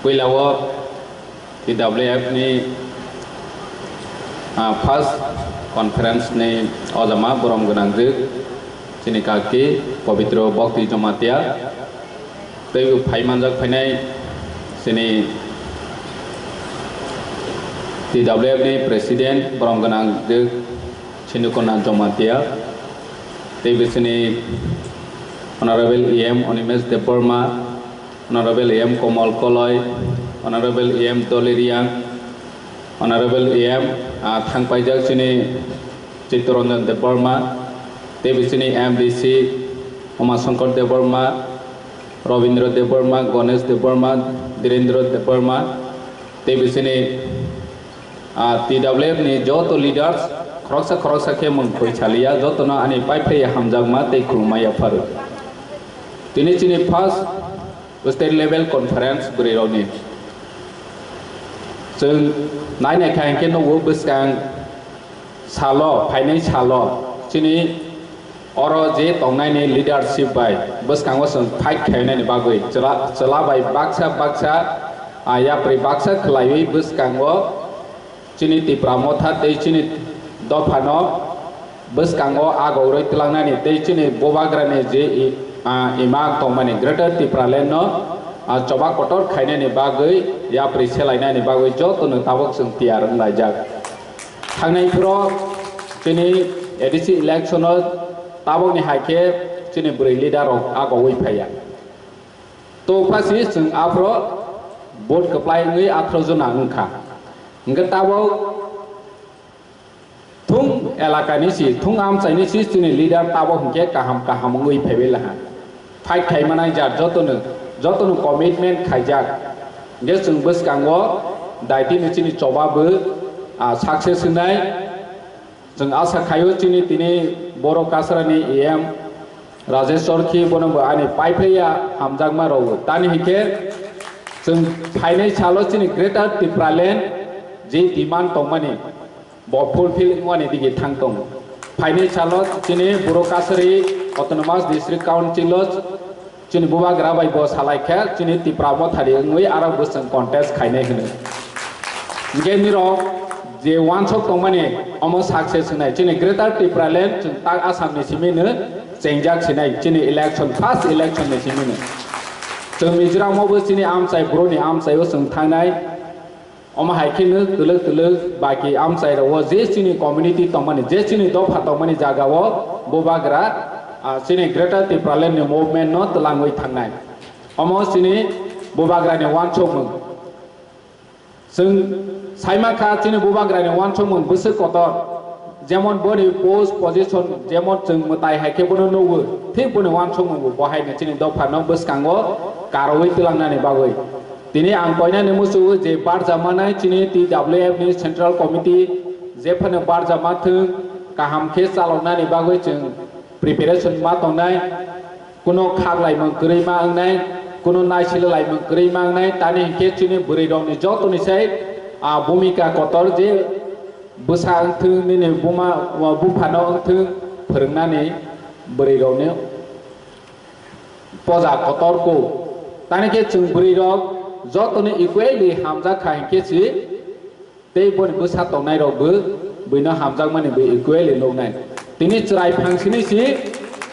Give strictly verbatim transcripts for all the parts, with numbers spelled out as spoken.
Puila o T W F ni, ah, first conference ni ojama borom gwnang jwk chini kaki Pabitro Bhakti Jamatia, tei phai manjak phainai chini T W F ni president borom gwnang jwk Sindukona Jamatia, tei chini Honorable E M Animesh Debbarma, Honorable A M Komal Koloi, Honorable A M Doli Riang, Honorable A M, ah, thangpaijak chini Chittaranjan Debbarma, tei chini M D C Uma Shankar Debbarma, Rabindra Debbarma, Ganesh Debbarma, Dhirendra Debbarma, tei chini, ah, T W F ni joto leaders khoroksa khoroksa khe mung thoi saliya, jotono ani paiphlaiya hamjakma tei khulumma yapharo. Tini chini first state level conference bwrwirokni. Chwng nai nai kha hinkhe nugo bwskang salo, phainai salo chini oro je tongnaini leadership bai bwskango chwng fight khainani bagwi chwla, chwla bai baksa baksa, ah, yapri baksa khwlaiwi bwskango chini Tipra Motha tei chini dophano bwskango agorwi twlangnani tei chini bubagrani je i-, ah, imang tongmani Greater Tipraland no, ah, choba kotor khainani bagwi yapri selainani bagwi jotono tabuk chwng tiyar wnglaijak. Thangnai phuru chini A D C election o tabukni hai khe chini bwrwi leader rok agorwi phaiya. To phasi chwng aphro vote kwplai wngwi atharo jona wngkha. Hwnkhe tabuk thung elakani si, thung amchaini si chini leader tabuk hwnkhe kaham kaham wngwi phaibai laha. Fight khaimanai jar jotono, jotono commitment khaijak. Hwnkhe chwng bwskango daitino chini choba bo, ah, success wngnai. Chwng asa khaio chini tini Boro Kasarani E M Rajesh Chorkhi bono bo ani paiphlaiya hamjakma rwo. Tani hinkhe chwng phainai salo chini Greater Tipraland je demand tongmani bo fulfill wngmani digi thang tongo. Phainai salo chini Boro Kasari Autonomous District Council o chini bubagra bai bo salai khe chini Tipra Mothani wngwi aro bwswng contest khainai hwno. Hwnkhe nirok je wansok tongmani omo success wngnai chini Greater Tipraland chwng tak Assam ni simi no chengjak sinai chini election, first election ni simi no. Chwng Mizoram o bo chini amchai bwrwini amchai o chwng thangnai. Omo hai khe no twlwk twlwk baki amchai rok o je chini community tongmani, je chini dopha tongmani jaga o bubagra, ah, chini Greater Tipraland ni movement no twlangwi thangnai. Omo chini bubagra ni wansokmung. Chwng saima kha chini bubagra ni wansokmung bwswk kotor. Jemon boni post position, jemon chwng mwtai hai khe bono nugo, thik boni wansokmung bo bo hai no chini dopha no bwskango karwi twlangnani bagwi. Tini ang koinani muchungo je barjamanai chini T W F ni Central Committee jephano barjama thwng kaham khe chaloknani bagwi chwng preparation ma tongnai. Kuno khaklaimung kwrwi ma wngnai, kuno naisililaimung kwrwi ma wngnai, tani hinkhe chini bwrwi rokni jotoni sai, ah, bhumika kotor je bwsa wngthwng, nini buma, buphano wngthwng, phwrwngnani bwrwi rokni poja kotor ko. Tani khe chwng bwrwi rok jotoni equally hamjak kha hinkhe si tei boni bwsa tongnai rok bo buino hamjakmani bo equally nuknai. Tini chwrai phangsini si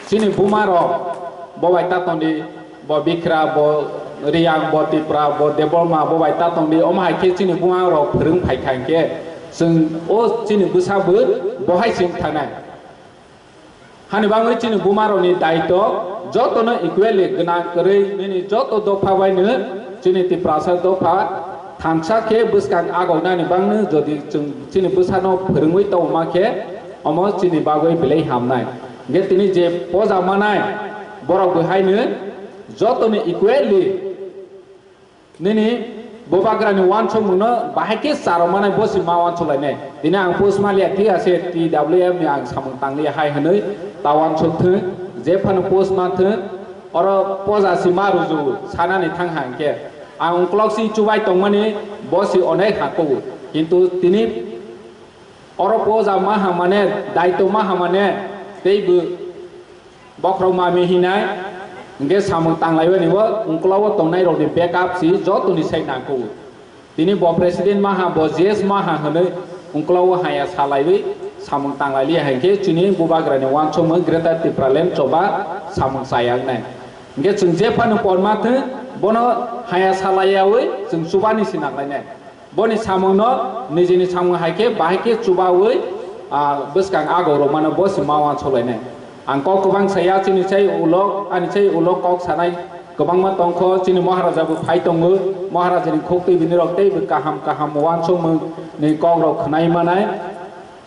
chini buma rok bo bai ta tongdi, bo Bikra, bo Riyang, bo Tipra, bo Debbarma, bo bai ta tongdi. Omo hai khe chini buma rok phwrwng phai kha hinkhe chwng o chini bwsa bo bo hai se wng thangnai. Hani bagwi chini bumarokni daitw jotono equally gwnang kwrwi nini joto dopha baino chini Tiprasa dopha thansa khe bwskang agognani bagwi jodi chwng chini bwsano phwrwngwi tongma khe omo chini bagwi belai hamnai. Hwnkhe tini je poja manai borok bo haino jotono equally nini bubagrani wansukmungno bahai khe charwmani bo se ma wansuk lainai. Tini ang post ma liya, thik ase, T W F ni ang samung tang liya hai hwnwi ta wansuk thung, je phano post ma thung, oro poja se ma ruju sanani thang ha hinkhe. Ang uklok se chubai tongmani bo se onek ha kubu. Kintu tini oro poja ma ha mane, daito ma ha mane, tei bo bokhorok mami hinai, Hingke samung tanglaibaini bo ungkla o tongnai rokni backup si jotoni sai nangkuk. Tini bo president maha, bo G S maha hwnwi ungkla o haya salaiwi samung tanglailiya hai khe chini bubagrani uansukmung Greater Tipraland choba samung chaya wngnai. Hingke chwng jephano porma thwng bono haya salaiyawi chwng chubani si nanglainai. Boni samungno nijini samung hai khe bahai khe chubawi, ah, bwskang agorok mano bo se ma uansuk lainai. Ang kok kwbang saya chini chai ulo, ani chai ulo kok sanai kwbangma tongkho, chini Maharaja bo phai tongo, Maharajani khuk twi bini rok tei bo kaham kaham uansukmung ni kok rok khwnai manai.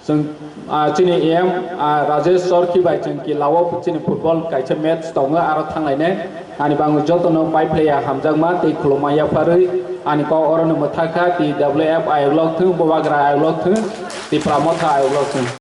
Chwng, ah, chini A M, ah, Rajesh Chorkhi bai chwng ki lao chini football kaisa match tongo, aro thanglainai. Ani bango jotono pai phlaiya hamjakma tei khulumma yapharwi ani kok orono mwthakha, T W F ayok lok thung, Bubagra ayok lok thung, Tipra Motha ayok lok thung.